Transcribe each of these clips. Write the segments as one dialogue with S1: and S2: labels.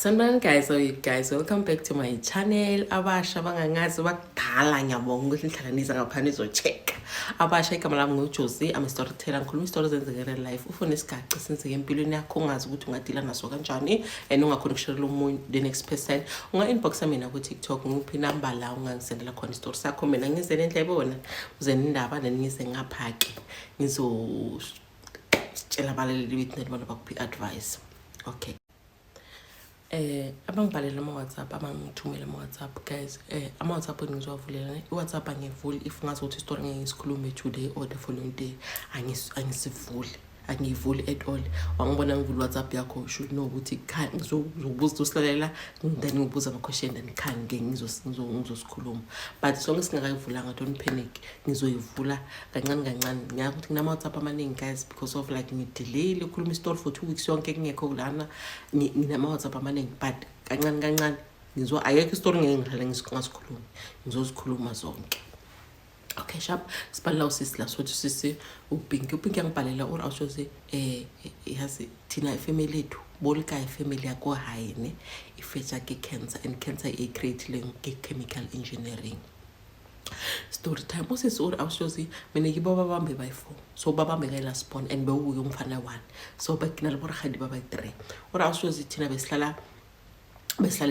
S1: Sanibonani guys, how are you guys? Welcome back to my channel. Abasha bangangazi bakudala, ngiyabonga ukuthi nihlala niza ngapha nizo-check. Abasha, igama lami nguJosie, I'm a storyteller. Ngikhuluma isitori ezenzeke real life. Ufune isigaci senzeke empilweni yakho ungazi ukuthi ungadila naso kanjani and ungakhona ukusharela omunye, the next person. Unga-inboxa mina ku-TikTok, ngiphi inamba la ungangisendela khona isitori sakho, mina ngize nendlebe, wena uze nendaba, then ngize ngapha-ke ngizositshela abalaleli bethu nalibona bakuphi i-advice. Okay. Abangibhalela ama-WhatsApp, abangithumela ama-WhatsApp, guys, ama-WhatsApp ngizowavulela. I-WhatsApp angivuli if ngazi ukuthi isitori ngeke ngisikhulume today or the following day. Angisivuli, angiyivuli at all. Wangibona ngivula i-WhatsApp yakho, should know ukuthi ngizokubuza usilalela, then ngibuza ama-question, then khange ngizosikhuluma. But sonke singakayivulanga, don't panic, ngizoyivula kancane kancane. Ngiyazi ukuthi nginama-WhatsApp amaningi, guys, because of like ngidelayile ukukhuluma isitori for 2 weeks yonke kungekho lana. Nginama-WhatsApp amaningi, but kancane kancane ngizo ayekho isitori ngeke ngihlale ngasikhulumi, ngizozikhuluma zonke. Okay, sharp. Sibhalela usisi la, sothi usisi uPinki. UPinki yangibhalela uri awushoze yazi thina ifamily yethu bolika ifamily yako hayi ne ifetsa ke cancer, and cancer e create ke chemical engineering. Story time. Usisi uri awushozi mina kibo babambe by-four, so babambe kayi-last born and bewuye umfana one, so bakinale boragadi ba ba-three. Uri awushozi thina besihlala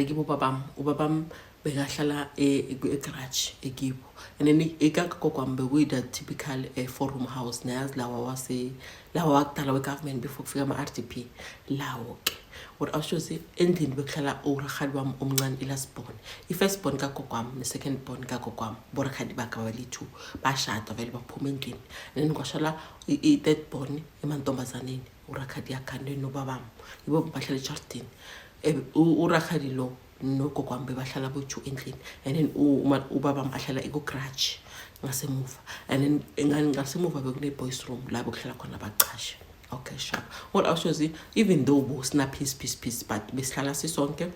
S1: kibo babam, ubabam bekahlala egarage ekibo, and then ikagogo bekuyi-the typical four room house, nayazi lawa wase lawa wakudala we-government before kufika ama-RDP lawo ke. Or awushozi endlini bekuhlala urahali wami omncane, i-last born, i-first born kagogo wami ne-second born kagogo wami, borahali bakhe babali-two bashada vele baphuma endlini, and then kwashala i-third born emantombazaneni, urakhadi yakhande nobabami, ibo bahlala ejardini. Urakhadi lo nogogo wami bebahlala boyi-two endlini, and then ubabami ahlala ekugarage ngasemuva, and then ngasemuva bekune-boys room la bekuhlala khona abacashi. Okay, sharp. What awushozi even though bosina peace, peace, peace, but besihlala sisonke,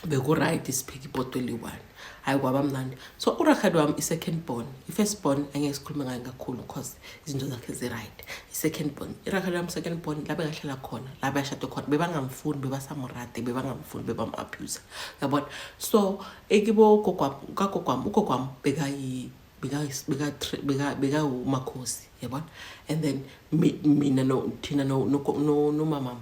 S1: beku-right, sipheka ipoto eliyi-one, hhayi kwaba mnandi. So urakhadi wami, i-second born, i-first born angeke sikhulume ngayo kakhulu because izinto zakhe zi-right. I-second born, irakhadi wami second born, la bekahlala khona, la bashade khona, bebangamfuni, bebasamurate, bebangamfuni, bebam-abuse, yabona. So ekibo kagogwami, ugogwami bekayi bekawumakhosi, yabona. And then mina no thina nomamam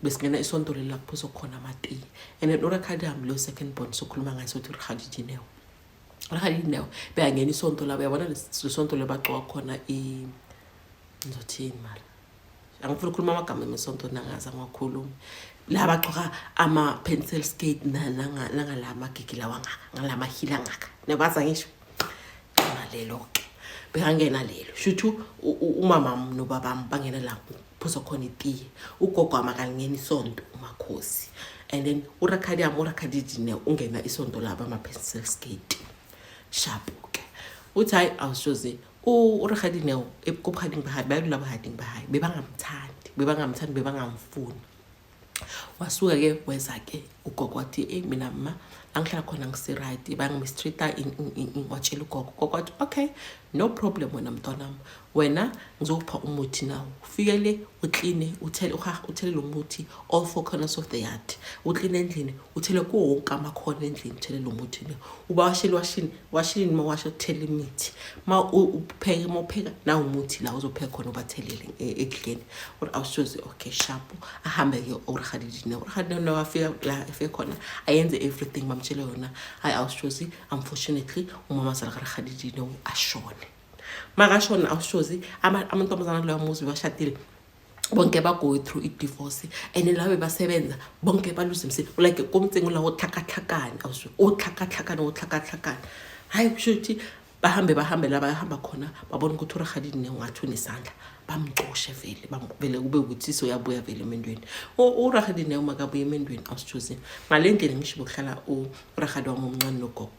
S1: besingena isonto leli la kuphuzwa khona amatiyi. And then urakhadi wami lo second born sokhuluma ngayo, sothi urakhadi Dineo. Urakhadi Dineo bekangena isonto labo, yabona, lesonto le bagcoka khona i ngizothini mara angifuni ukukhuluma amagama emesonto nangaze angiwakhulumi, la bagcoka ama-pencil skirt nangala magigi lawa angaka, ngala mahila angaka, nebaza ngisho nalelo-ke bekangena lelo. Shuthu umamam nobabam bangena la kuphuza khona itiye. Ugogo wami akalingena isonto, umakhosi. And then urakhadi yami, urakhadi Dine, ungena isonto labo ama-pencil skirt. Sharp-ke. Uthi hhayi awushozi urakhadi Neo ekubuhading bahayi, bayalula buhading bahayi, bebangamthandi, bebangamthandi, bebangamfuni. Wasuka-ke weza-ke ugogo, wathi, eyi mina ma la ngihlala khona ngisi-right, bangimistreat-a. Watshela ugogo, ugogo wathi, "Okay, no problem, wena mntwanami, wena ngizokupha umuthi nawo, ufike le ukline, uthele uthele lo muthi all four corners of the yard, ukline endlini, uthele kuwo wonke amakhona endlini, uthele lo muthi le, ubawashile washini washini, uma washa uthele imithi, ma upheke, ma upheka nawu umuthi la uzopheka khona, ubathelele ekudleni." Or awushozi okay, sharp. Ahambe-ke urahadidine, urahadidine wafika la efike khona ayenze everything bamtshele yona. Hayi awushozi unfortunately umamazala karahadidine ashone. Makashona awushozi amantombazana kuloya muzi bashadile bonke, ba-go through i-divorce, and la bebasebenza bonke baluze umsebenzi, like komtsengo la otlhakatlhakane, otlhakatlhakane, otlhakatlhakane. Hayi kusho ukuthi bahambe bahambe la bayahamba khona, babona ukuthi urahadini ngathi unesandla, bamcoshe vele, vele kube ukuthi soyabuya vele emendweni. Urahadini makabuya emendweni, awusithuzi ngale ndlela ngisho bokuhlala urahadi wami omncane nogogo,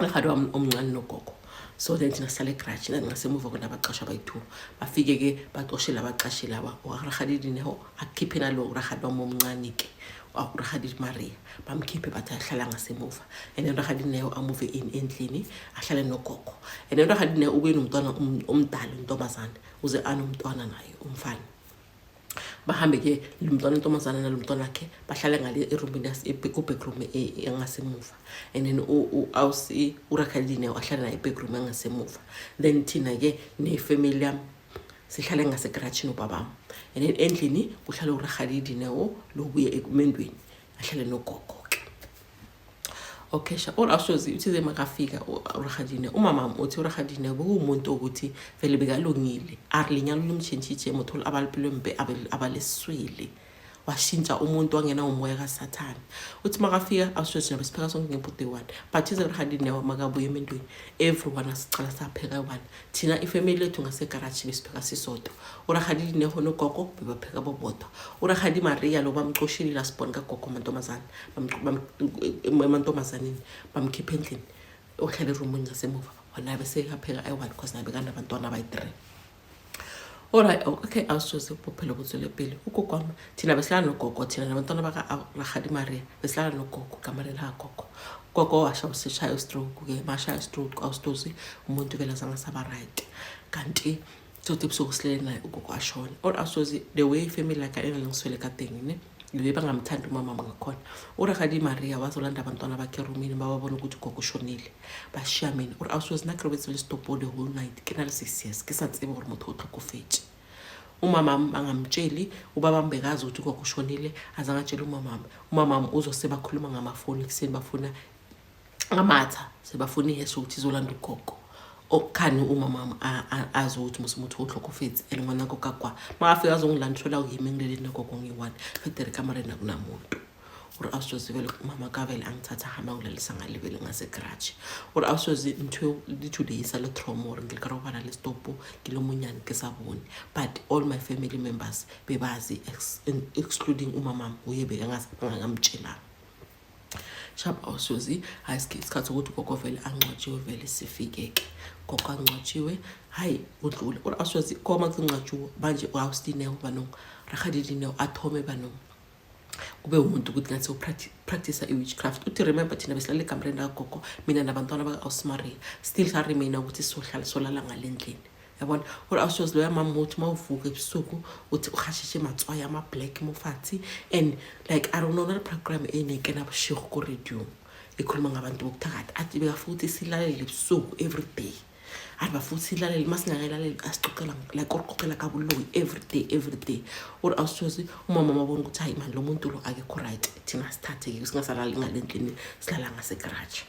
S1: urahadi wami omncane nogogo. So then thina sihlala egraji ngasemuva kunabaqashwa abayi-two. Bafike-ke bacoshe labaqashi laba, urahadini akhiphe nalo urahadi wami omncane-ke, urahadi Maria, bamkhiphe, bathi ahlala ngasemuva. And then urahadi Neo amove in endlini, ahlale nogogo. And then urahadi Neo ubuye nomntwana omdala, intombazane, uze anomntwana naye umfana. Bahambe-ke lo mntwana intombazana nalo mntwana wakhe, bahlale ngale erumini, ku-backroom engasemuva, and then uRakhadine wahlala naye e-backroom engasemuva. Then thina-ke nefamily yami sihlale ngasegarajini nobabami, and then endlini kuhlala uRakhadidi newo lobuye ekumendweni, ahlale nogogo-ke. Okay, sha or awushozi uthize makafika uRakhadine, umamami uthi uRakhadine bekuwumuntu ukuthi vele bekalungile, a re lenyalo limtshintshitshe motho abalipilo mpe abaleswele, washintsha umuntu, wangena umoya kaSathane. Uthi makafika awushozi nabe sipheka sonke ngebhodi one, but ize uRakhadine makabuya emendweni, everyone asicala sapheka one. Thina ifamily yethu ngasegaraji besipheka sisodwa, uRakhadidi neho nogogo bebapheka bobodwa. URakhadi Maria lo bamcoshile lasibona kagogo amantombazane, emantombazaneni bamkhipha endlini, ohlala erumini ngasemuva, wona besekapheka ayi-one because naye bekanabantwana abayi-three. Alright, okay, awusoze bophelo botswele pele. Ugogo wami, thina besihlala nogogo, thina nabantwana baka-Rakgadi Maria besihlala nogogo kamareni kagogo. Gogo washa useshaya stroke-ke, mashaya stroke awusitozi umuntu vele azange asaba right. Kanti sothi ebusuku silele naye ugogo ashona. Or awusozi the way family like engangiswele ka teng ne, the way bangamthandi umama ngakhona. URakgadi Maria wazolanda abantwana bakhe erumini, bababona ukuthi ugogo ushonile. Bashiya mina. Or awusozi nna ke robetse le setopo the whole night, ke na le 6 years, ke sa tsebe gore motho o tlhokofetse. Umamami bangamtsheli, ubabami bekazi ukuthi ugogo ushonile, azange atshele umamami. Umamami uzose bakhuluma ngamafoni ekuseni, bafuna amatha, sebafuna iheshe ukuthi izolanda ugogo. Okukhani umamami azi ukuthi mos motho o tlhokofetse and ngwana ko ka kwa makafika azongilanda, thola yimi ngilele nogogo ngiyi-one federe kamareni akunamuntu. Ore awusoze vele umama kavele angithatha hamba ngilalisa ngalibele ngasegaraji. Ore awusoze ntho le today sa le trauma gore ngile ka robala le stopo ke le monyane ke sa bone, but all my family members bebazi, excluding umamami, uye bekangamtshelanga. Sharp, awusozi hayi isikhathi sokuthi ugogo vele angcwatshiwe, vele sifike-ke gogo angcwatshiwe, hayi kudlule. Ore awusozi koma kungcwatshiwe manje awusitineo banong Rakgadi Dineo a thome banong kube umuntu ukuthi ngathi upractice i-witchcraft. Uthi remember thina besilala egamreni lakagogo, mina nabantwana baka-Ausmaria, still saremaina ukuthi sizohlala solala ngale ndlini, yabona. Ore awusozi loya mama uthi uma uvuka ebusuku uthi uhashishe matswai ama-black mofatshe, and like I don't know, na le program enekena boshego ko radio ekhuluma ngabantu bokuthakatha, athi bekafuthi silalele ebusuku every day, athi bafuthi silalele, uma singakayilaleli asicocela like oricocela kabuloyi every day, every day. Ore awusozi umama mabona ukuthi hayi mani lo muntu lo akekho right, thina sithathe-ke singasalali ngale ndlini, silala ngasegaraji.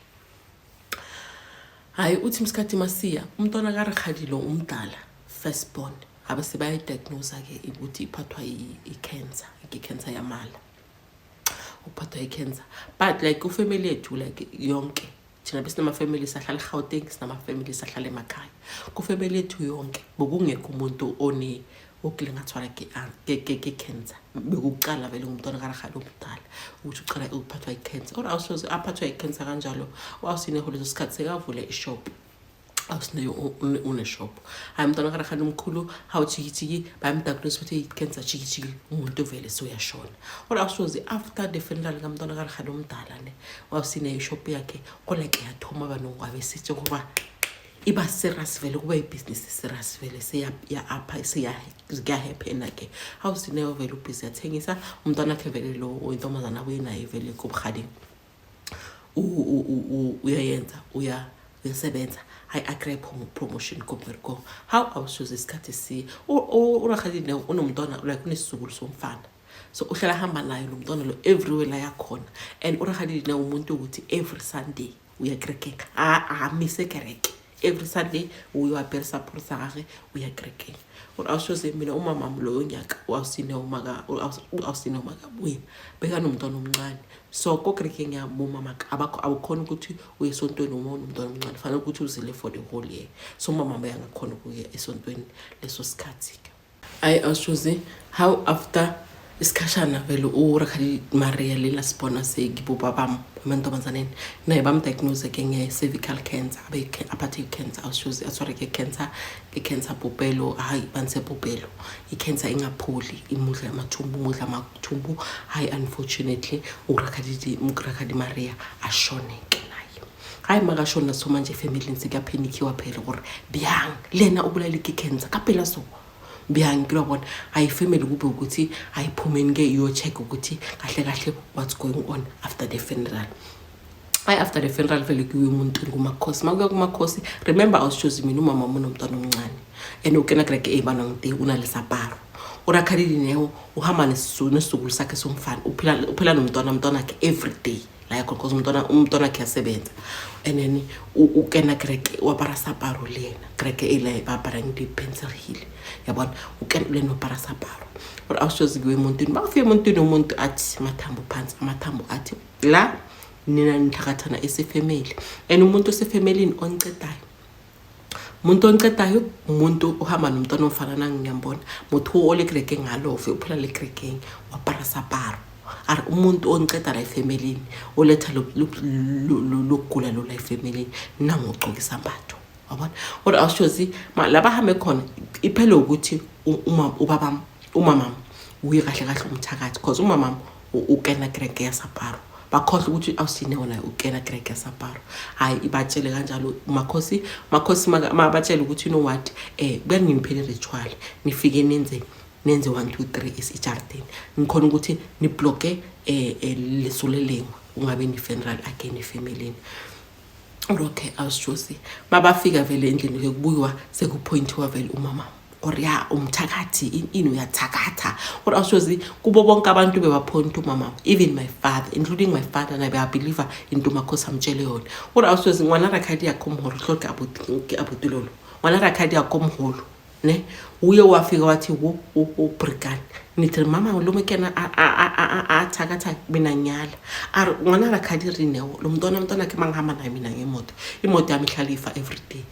S1: Hayi uthi msikhathi masiya umntwana kaRakgadi lo umdala, first born, abe sebayayidiagnosa-ke ukuthi iphathwa i-cancer, i-cancer yamala, uphathwa i-cancer. But like ufamily yethu like yonke, thina besinama-family sahlala eGauteng, sinama-family sahlala emakhaya, kufamily yethu yonke bokungekho umuntu one okile ngathwala ke-cancer. Bekucala vele ngumntwana kaRakgadi omdala ukuthi ucala ukuphathwa i-cancer. Or awusoze aphathwa i-cancer kanjalo, wawusineho leso sikhathi sekavule ishop, awusineyo uneshop. Hayi umntwana kaRakgadi omkhulu, hawu jikijiki, bayamdiagnose ukuthi i-cancer, jikijiki, umuntu vele sewuyashona. Or awusoze after the funeral kamntwana kaRakgadi omdala ne, wawusineyo ishop yakhe ko like yathoma banong abesitshe kuba iba serious vele, kuba ibhizinisi serious vele, seya-apha kuyahappena-ke. Awusineyo vele ubhizi yathengisa, umntwana wakhe vele lo oyintombazana abuye naye vele kobuhadini uyayenza, uyasebenza, hayi akry promotion kombereko. How awusuze isikhathi si uRakgadi unomntwana like unesizukulu somfana, so uhlala hamba naye lo mntwana lo everywhere la yakhona. And uRakgadi umuntu ukuthi every Sunday uya kerekeng, a mise kereke, every Sunday uyoapere saporo sa gage, uya kerekeng. Ore awusoze mina umamami loyo nyaka awusine makabuya bekanomntwana omncane, so ko kerekeng ya bomama abakhona ukuthi uye esontweni uma unomntwana omncane, fanele ukuthi uzile for the whole year, so umama beyangakhona ukuya esontweni leso sikhathi-ke. Hayi awusoze how after isikhashana vele uRakgadi Maria lela sibona sekibobabam amantombazaneni naye bamdiagnose ke nge-cervical cancer, abe aphathe i-cancer, awushozi atshware ke cancer, i-cancer popelo, hayi banse popelo, i-cancer ingapholi, imudla amathumbu, umudla amathumbu. Hayi unfortunately uRakgadi Maria ashone ke naye. Hayi makashona, so manje efamilini sekuyaphenikiwa phela gore byang le yena o bolaile ke cancer ka pela. So Bjang ke lo bona hayi family kube ukuthi ayiphumeni ke iyo-check ukuthi kahle kahle what's going on after the funeral. Hayi, after the funeral vele kuyiwe emuntwini kumakhosi. Makuya kumakhosi, remember awusitshozi mina umama wami unomntwana omncane and ukena kereke e banang teng o na le saparo o rakhadi Dineo uhamba nesizukulu sakhe somfana, uphila nomntwana, umntwana wakhe every day la yakhona because umntwana wakhe yasebenza. And then ukena kereke o apara saparo le yena kereke e le ba aparang di-pencil heel, yabona, ukena le yena o apara saparo gore awusitshozi kuwe emuntwini. Bakufika emuntwini, umuntu athi amathambo phansi, amathambo athi la nina nithakathana esefemeli and umuntu osefemelini onicedayo, umuntu onicedayo, umuntu uhamba nomntwana omfana nangiyambona motho o le kerekeng alove uphela le kerekeng wapara saparo a re umuntu oniceda la efemelini oletha lokugula lo la efemelini nangogcoka isambatho, wabona. Kodwa awushozi la bahambe khona iphele ukuthi uma ubabam umamam uye kahle kahle umthakathi because umamam ukena kereke yasaparo, bakhohlwa ukuthi awusinewo naye ukena kereke yasaparo. Hhayi, ibatshele kanjalo makhosi, makhosi mabatshele ukuthi you know what, kuyanini phela i-ritual nifike nenze 1 2 3 esijardini ngikhona ukuthi nibloke leso lelengwa ungabe ni-funeral again efemelini. Okay, awusitshosi mabafika vele endlini ke kubuywa sekuphoyinthiwa vele umama or ya umthakathi ini uyathakatha or awusitshosi kubo bonke abantu bebaphoyinta umama, even my father, including my father naye beyabelieva into umakhosi amtshele yona. Or awusitshosi ngwana rakhadi yakho mholo hlo ke abutilolo ngwana rakhadi yakho mholo ne uye wafika wathi wo wo wo brigani nithi mama lo mekena a thakatha mina ngiyala a re ngwana rakhadi re neo lo mntwana mntwana ke mangihamba naye mina ngemoto, imoto yami ihlala ifa every day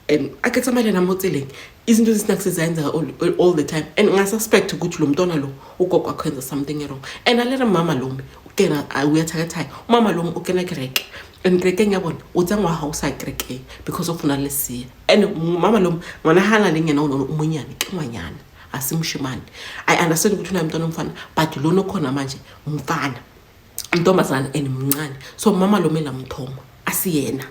S1: and ake tsamaye nami mo tseleng izinto ezinakuse zayenzeka all the time and ngasuspect ukuthi lo mntwana lo ugogo akho enza something wrong and alere mama lomi ukena uyathakathayo umama lomi ukena kereke and kerekeng ya bona o tsengwa ga o sa kerekeng because of na le seya and mama lo ngwana ha na leng yena o monyane ke ngwanyana a se moshemane. I understand ukuthi unaye umntwana omfana but lona okhona manje mfana ntombazana and mncane, so mama lo mela mthoma asiyena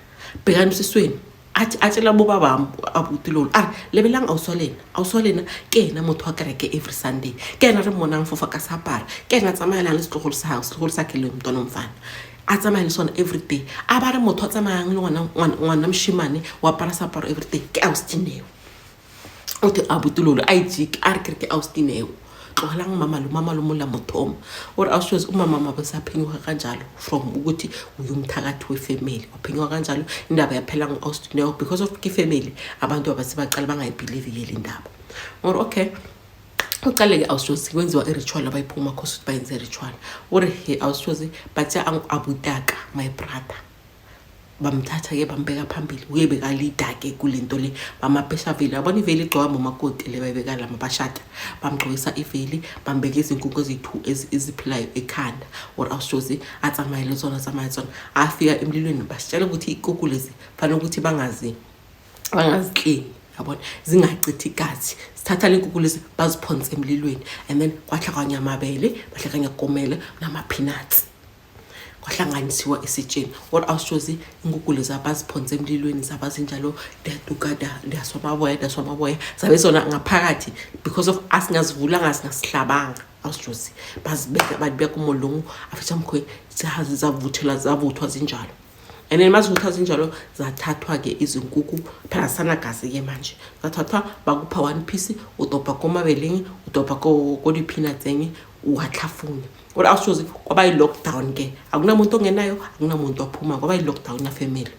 S1: bhekani usisweni athi atshela bobabami abuti lolo a re lebelang awuswalena awuswalena ke ena motho wa kereke every Sunday ke ena re mmonang fofa ka seapara ke ena tsamaelang le setlogolo sa gago setlogolo sa ke le mntwana omfana a tsamaya le sona everyday a ba re motho a tsamayang le ngwana moshemane wa apara seaparo everyday ke austineo. O the abuti lolo a ijike a re kere ke austineo tlogelang mamalo mamalo mola mothomo ore awushozi umama mabesaphenyuka kanjalo from ukuthi uye umthakathi wefamily waphenyuka kanjalo indaba yaphela ngo-austineo because of ke-family abantu abasebaqala bangayibhilivi-ke le ndaba. Or okay, uqale-ke awushozi kwenziwa i-ritual abayiphuma khosi ukuthi bayenze i-ritual ore he awushozi bathe abutaka my brother bamthatha-ke bambeka phambili uye bekalida-ke kule nto le bamapesha veli yabona iveli igcoka momakoti le bayibeka lama bashada bamgcokisa iveli bambeka izinkukhu eziyi-two eziphilayo ekhanda or awushozi atsamayele tsona atsamayele tsona afika emlilweni basitshela ukuthi iy'kukhu lezi fanele ukuthi bangaziklini yabona zingachithi igazi sithatha le nkukhu lezi baziphonse emlilweni and then kwahlakanya amabele bahlakanya komele nama-peanuts kwahlanganisiwa esitsheni or awushozi inkukhu lezi abaziphonse emlilweni zaba zinjalo diyatuka diyaswamaboya diyaswamaboya zabe zona ngaphakathi because of asingazivulanga singasihlabanga awushozi bazibeka balibeka umolungu afisha mkhwe zavuthela zavuthwa zinjalo and then mazivuthwa zinjalo zathathwa-ke izinkukhu phela sanagazi-ke manje zathathwa bakupha one piece udobha komabeleng udobha ko-peanutseng uwahlafunya kodwa awushozi kwaba yi-lockdown ke akunamuntu ongenayo akunamuntu waphuma kwaba yi-lockdown yafamily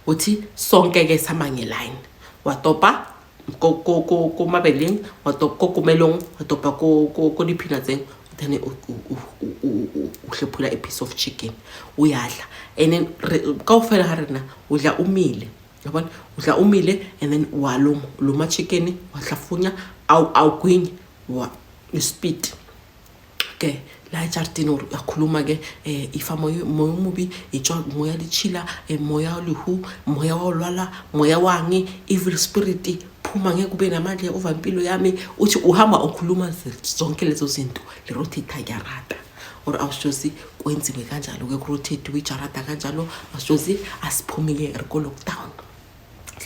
S1: uthi sonke-ke sama ngeline watopa komabeleng watopa kokomelong watopa ko-peanutseng then uhlephula a piece of chicken uyadla and then kaofela ha rena udla umile yabona udla umile and then waluma luma chicken wahlafunya awugwinyi wa speed ke la ejardini or uyakhuluma ke ifa moya moya omubi itswa moya litshila moya lihu moya wa lwala moya wangi evil spirit phuma ngeke ube namandla over impilo yami uthi uhamba ukhuluma zonke lezo zinto le rotate yarata or awushozi kwenziwe kanjalo ke kurotate ijarata kanjalo awushozi asiphumi ke re ko lockdown.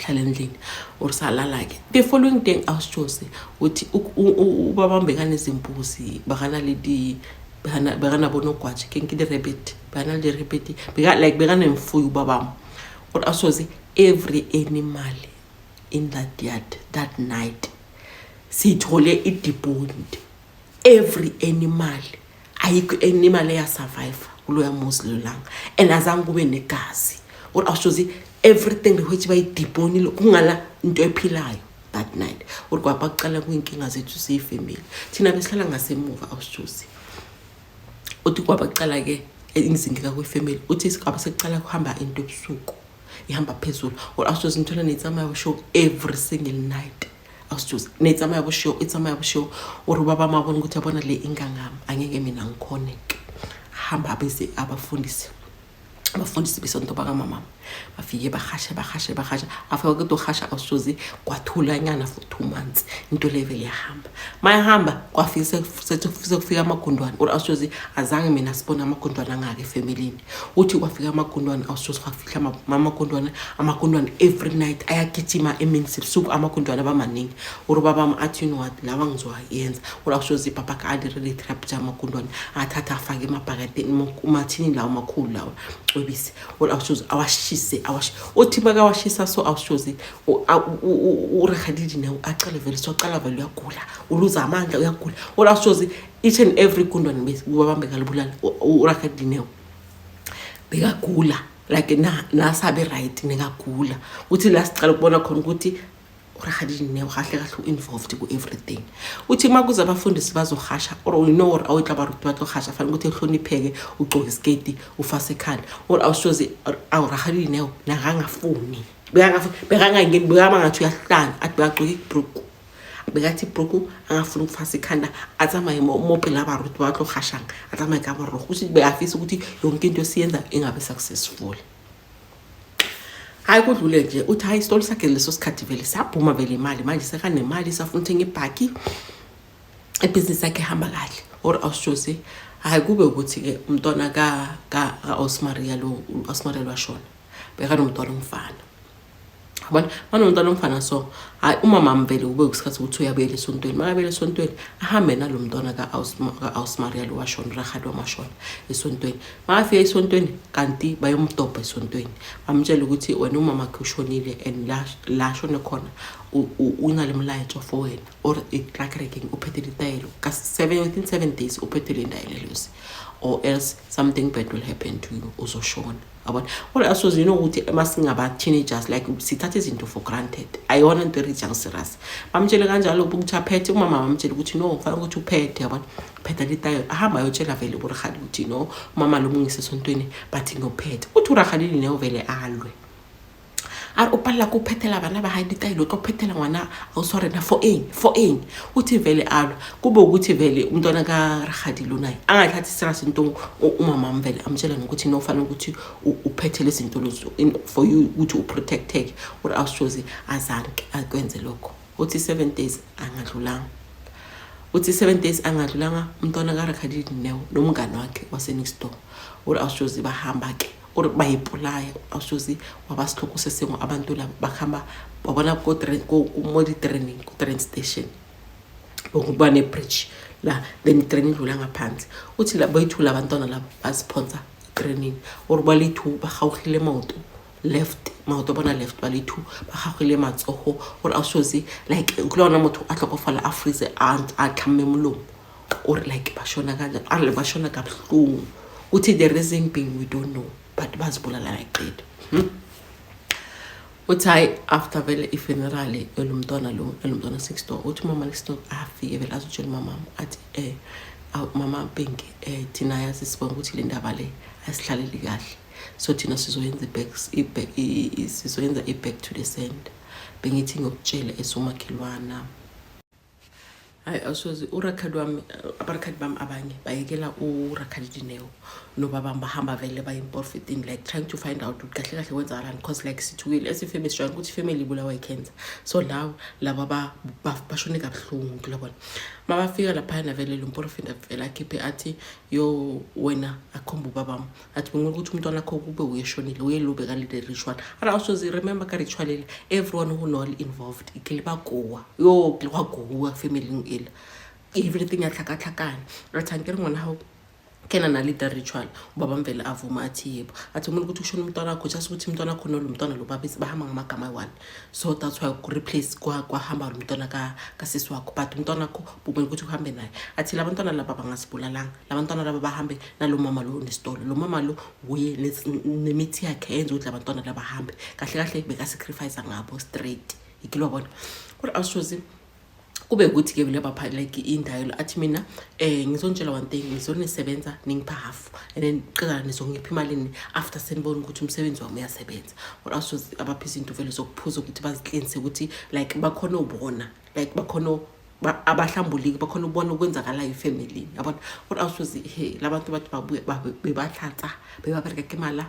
S1: Sihlala endlini or salala-ke. The following day, awusijose uthi ubabambe kanezimbuzi bakanaledi bekanabonogwaja ke nke di-rabbit, bekanale-rabbit, like bekanemfuyo ubabami. Or awusoze, every animal in that yard that night siyithole i-deboned. Every animal, ayikho animal eyasurvive kuloya muzi lolanga, and azange kube negazi. Or awushozi, everything which bayidibonile, kungala into ephilayo that night. Or kwabakucala kuyinkinga zethu siyifamily, thina besihlala ngasemuva. Awushozi, uthi kwabakucala-ke izinkinga kwifamily. Uthi kwaba sekucala kuhamba into ebusuku, ihamba phezulu. Or awushozi, ngithola netsamaya boshow every single night. Awushozi, netsamaya boshow, itsamaya boshow. Or ubaba mabona ukuthi yabona le ingangami, angeke mina ngikhoneke, hamba bese abafundisi besonto bakamamama bafike bahashe, bahashe, bahashe. Afika kuthi uhasha, awushozi, kwathulanyana for 2 months. Into le vele yahamba. Mayahamba, kwafika sekufika amagundwane. Or awushozi, azange mina sibone amagundwane angaka efemelini. Uthi kwafika amagundwane, awushozi, kwafihla amagundwane, amagundwane every night ayagijima emini, sebusuku amagundwane abamaningi. Or ubabami athi, "You know what, lawa ngizowayenza." Or awushozi, ipapa ka a dire di-trap tsa amagundwane, athatha afake emabhaketeni, umathini lawo amakhulu lawa cwebisi. Or awushozi, awashise, uthi makawashisa so, awushozi, uRakgadi Dineo acale vele, sowacala vele uyagula, uluza amandla, uyagula. Or awushozi, each and every gundwane ubabambe kalibulala, uRakgadi Dineo bekagula, like na nasabe right nekagula. Uthi la sicala ukubona khona ukuthi uRakgadi Dineo kahle kahle u-involved ku-everything. Uthi uma kuze abafundisi bazohasha, or you know, or awutla baruti ba tlo gasha, fanele ukuthi uhlonipheke, ugcoke isiketi, ufase ekhanda. Or awushozi, awuRakgadi Dineo nakangafuni, bekangangeni, bekama ngathi uyahlanya, athi bekagcoke ibhruku, bekathi ibhruku, angafuni ukufasa ikhanda, a tsamaye mo pela baruti ba tlo gashang, a tsamaye ka borogo. Uthi bekafisa ukuthi yonke into esiyenza ingabe successful. Hayi, kudlule nje. Uthi hayi, isitolo sakhe leso sikhathi vele saphuma vele imali. Manje sekanemali, safuna uthenga ibhaki, ibhizinisi yakhe ihamba kahle. Or awushozi, hayi, kube ukuthi-ke umntwana ka-Osmaria lo, u-Osmaria lwashona, bekanomntwana omfana, yabona, banomntwana omfana. So hayi, umama vele kube isikhathi ukuthi uyabuyela esontweni. Makabuyela esontweni, ahambe nalo mntwana ka-Ausmaria lo washona, uRahadi wamashona, esontweni. Makafika esontweni, kanti bayomdobha esontweni, bamtshela ukuthi wena umama wakhe ushonile and la la shone khona unale mlayezo for wena. Or i-track uphethe litayelo ka seven, within 7 days uphethe le ndayelo lezo, or else something bad will happen to you, uzoshona, yabona. Kodwa asoze, you know ukuthi masingaba-teenagers, like sithatha izinto for granted, ayona into erijang serious. Bamtshele kanjalo ukuthi aphethe. Umama bamtshele ukuthi no, kufanele ukuthi uphethe, yabona, phetha litayo. Ahamba ayotshela vele uRahali ukuthi no, umama lo mungise esontweni, bathi ngiyophetha. Uthi uRahali Dineo vele alwe, a re o palela ko phethela bana ba gae ditaelo, o tlo phethela ngwana ausi wa rena for eng, for eng? Uthi vele alwa, kube ukuthi vele umntwana kaRahadi lo naye angathathi serious into umamami vele amtshela nokuthi no, fanele ukuthi uphethe lezi zinto lezo for you ukuthi uprotecteke. Or awushozi, azange akwenze lokho. Uthi 7 days angadlulanga, uthi 7 days angadlulanga, umntwana kaRahadi Dineo nomngane wakhe wase-next door, or awushozi, bahamba-ke or bayipulaya. Awushozi, waba sihloko sesengwe. Abantu laba bakuhamba babona mo di-training, ku-train station kuba ne-bridge la, then i-train idlula ngaphansi. Uthi la boyi-two labantwana laba baziphonsa training, or ba le two ba gaogile maoto left, maoto a bona left, ba le two ba gagile matsogo. Or awushozi, like kulona motho a tlhokofala a freeze, a tlhamme molomo. Or like bashona kanjani, are bashona kabuhlungu. Uthi the reason being we don't know, but bazibulala like. Uthi hayi, after vele i-funeral yolomntwana lo, elomntwana next door, uthi umama next door afike vele azotshela umamami, athi mama Pinky, thina yazi sibona ukuthi le ndaba le asihlaleli kahle, so thina sizoyenza i-back, sizoyenza i-back to the sender. Bengithi ngiyokutshela esomakhelwana. Hayi, awusozi, uRakhadi wami, abaRakhadi bami abanye bayekela uRakhadi Dineo. Nobaba bahamba vele baye emprofetini, like trying to find out ukuthi kahle kahle kwenzakalani, cause like sithukile esifamily, sijwayele ukuthi ifamily ibulawa i-cancer, so lawo laba bashone kabuhlungu kulabona. Mabafika laphayana vele lo mprofeti vele akhiphe athi, yo wena, akhomba ubabami, athi bengifuna ukuthi umntwana akho kube uyeshonile, uye lo bekalile ritual. Ara also remember ka ritual ele, everyone who not involved ke le ba goa, yo ke gwa goa family ele, everything ya tlhakatlhakana. Athi angikere ngwana hao kena nalida ritual. Ubaba mvele avuma, athi yebo, athi umuntu ukuthi kushona umntwana wakho, just ukuthi umntwana wakho nolo mntwana lo bahamba ngamagama ayi-one, so that's why ku-replace kwahamba lo mntwana kasisi wakho, but umntwana wakho bubona ukuthi uhambe naye. Athi la bantwana laba bangazibulalanga, la bantwana laba bahambe nalo mama lo nesitolo, lo mama lo wuye nemithi yakhe yenza ukuthi la bantwana laba bahambe. Kahle kahle bekasacrifice ngabo straight, ikilo bona kodwa awushozi kube ukuthi-ke vele bapha like indayelo. Athi mina ngizontshela one thing, ngizonisebenza ningipha half and then qeda nizongipha imalini after senibona ukuthi umsebenzi wami uyasebenza. Or also abapha izinto vele zokuphuza ukuthi baziklinse, ukuthi like bakhona ubona, like bakhona abahlambuliki, bakhona ukubona okwenzakalayo efamilini, yabona. Kodwa awusozi he labantu bathi babuye bebahlatsa bebabereka ke mala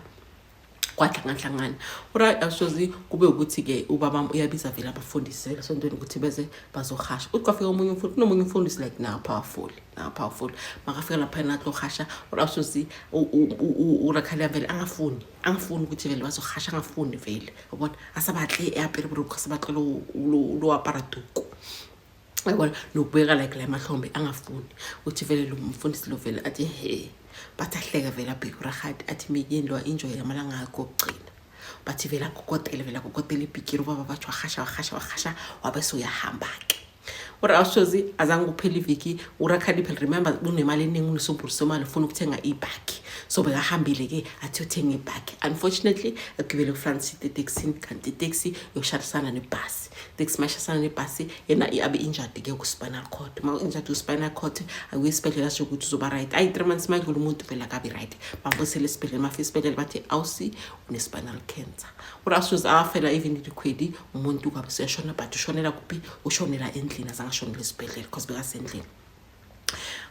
S1: kwahlangahlangana. Ora awusozi kube ukuthi-ke ubaba uyabiza vele abafundisi vele esontweni ukuthi beze bazohasha. Uthi kwafika omunye umfundi, kunomunye umfundisi like na powerful, na powerful, makafika lapha natlohasha. Ora awusozi urakhalia vele angafuni, angafuni ukuthi vele bazohasha, angafuni vele, ubona asabatle e-apere borokgo, asabatle lo apara tuku, yabona, nokubeka like la emahlombe, angafuni. Uthi vele lo mfundisi lo vele athi he, bathi ahleke vele, abheke urahadi, athi miyeni lo enjoy amalanga akho okugcina. Bathi vele akokotele, vele akokotele ibhikiri ubaba, bathi wahasha, wahasha, wahasha, wabe seyuyahamba-ke. Ura awushozi azange kuphela iviki, urakhali phela remember unemali eningi, unesobhulu semali, ufuna ukuthenga ibhakhi, so bekahambile-ke athi uyothenga ibhakhi. Unfortunately agibele ku-front seat etekisini, kanti iteksi yoshayisana nebhasi, iteksi mayishayisana nebhasi, yena abe injured-ke ku-spinal cord. Ma injured ku-spinal cord, akuye esibhedlela asho ukuthi uzoba right. Ayi, 3 months mayidlula, umuntu vele akabi right, bambuyisele esibhedlela. Mafika esibhedlela bathi awusi une-spinal cancer. Ura awusoze awafela even likhwedi, umuntu kwabe seyashona, but ushonela kuphi? Ushonela endlini, azange ashonele esibhedlela because bekasendlini.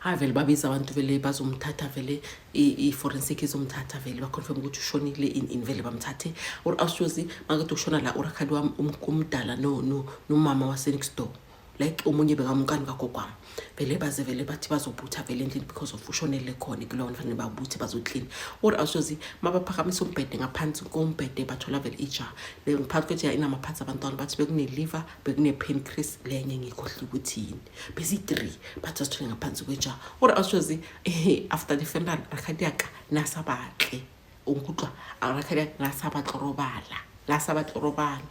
S1: Hayi vele babiza abantu vele bazomthatha vele, i-forensic izomthatha vele, baconfirm ukuthi ushonile in vele bamthathe. Or awushozi makuthi ushona la urakhali wami umdala nomama wase-next door, like omunye bekamkani kagogwami, vele baze vele bathi bazobutha vele endlini because of ushonele khona kulowo, fanele babuthe bazoklina. Or awushozi mabaphakamisa umbhede, ngaphansi kombhede bathola vele ija, ngaphansi kweja inamaphathi abantwana, bathi bekune-liver, bekune-pancreas, lenye ngikhohlwe ukuthi yini, besiyi-three, bathi asithole ngaphansi kweja. Or awushozi after the funeral rakhadi yaka nasabatle unkutlwa, rakhadi yaka nasabatle robala, nasabatle robala.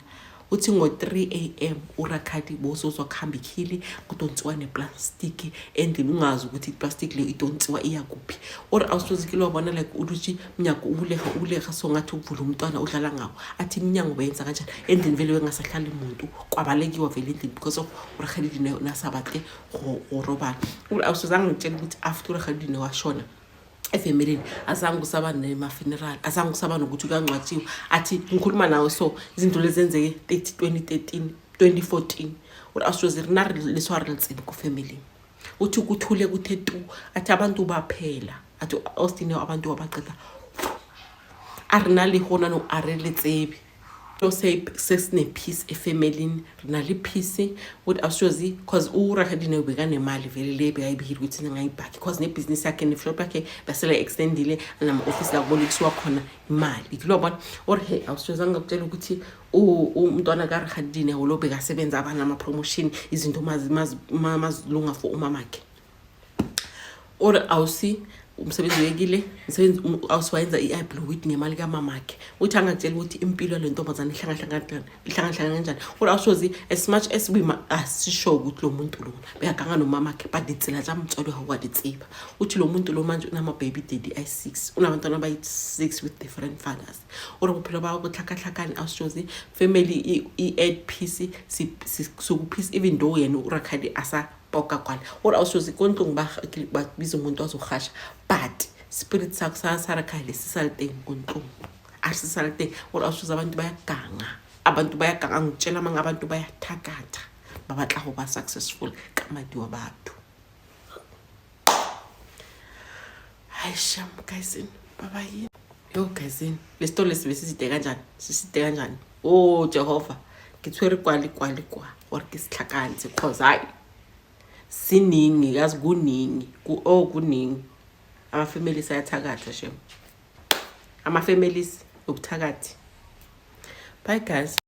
S1: Uthi ngo-3 a.m. urakhadi bosozwa kuhamba ikhili, kudonsiwa neplastiki endlini, ungazi ukuthi iplastiki leyo idonsiwa iya kuphi. Or awusozi kile wabona like ukuthi mnyango ubulega ubulega, so ngathi ukuvula umntwana udlala ngawo. Athi iminyango beyenza kanjani endlini vele bengasahlali muntu, kwabalekiwa vele endlini because of urakhadi nasabatle go robala. Awusozange ngitshela ukuthi after urakhadi washona efemelini azange kusaba nema-funeral, azange kusaba nokuthi kuyangcwatshiwa. Athi ngikhuluma nawe, so izinto lezi zenzeke 30 2013 2014. Uri awusoze rina leswa re le tsebe ko family. Uthi kuthule kuthe tu, athi abantu baphela, athi Austin abantu wabaqeda, a rena le gona no a re le tsebe sesine-peace efemelini, re na le peace. Ukuthi awushozi cause urakadine bekanemali vele le bekayibikile ukuthi ngayibhakhi, cause nebhizinisi yakhe neshop yakhe basele extendile, nama-ofisi la kubolekisiwa khona imali kulobona. Or he awushozi angakutshela ukuthi umntwana karakadine lo bekasebenza aba nama-promotion, izinto mazilunga for umamakhe. Or awusi umsebenzi uyekile umsebenzi, awusiwayenza i-eyebrow ngemali kamamakhe. Uthi angakutshela ukuthi impilo yale ntombazane ihlangahlangana kanjani. Or awushozi as much as we asisho ukuthi lo muntu lona bekaganga nomamakhe, but ditsela tsa motswadi wa wa di tseba. Uthi lo muntu lo manje unama-baby daddy ayi-six, unabantwana abayi-six with different fathers. Or bophelo ba bo tlhakatlhakane. Awushozi family i-add peace, soku-peace, even though yena urakhadi asa poka kwala. Or awushozi ko ntlong ba biza umuntu azohasha, but spirit sakho sarakhale sisale teng ko ntlong, a se sale teng. Or awushozi abantu bayaganga, abantu bayaganga, ngitshela manga, abantu bayathakatha, ba batla go ba successful ka madi wa batho. Hayi. Hayi sham guys, baba yini? Yo guys, le story lesi besiside kanjani? Siside kanjani? Oh Jehova, ke tshwere kwa le kwa le kwa gore ke se tlhakantse, cause hayi siningi yazi, kuningi ku oh kuningi. Ama-families ayathakatha shem, ama-families ubuthakathi. Bye guys.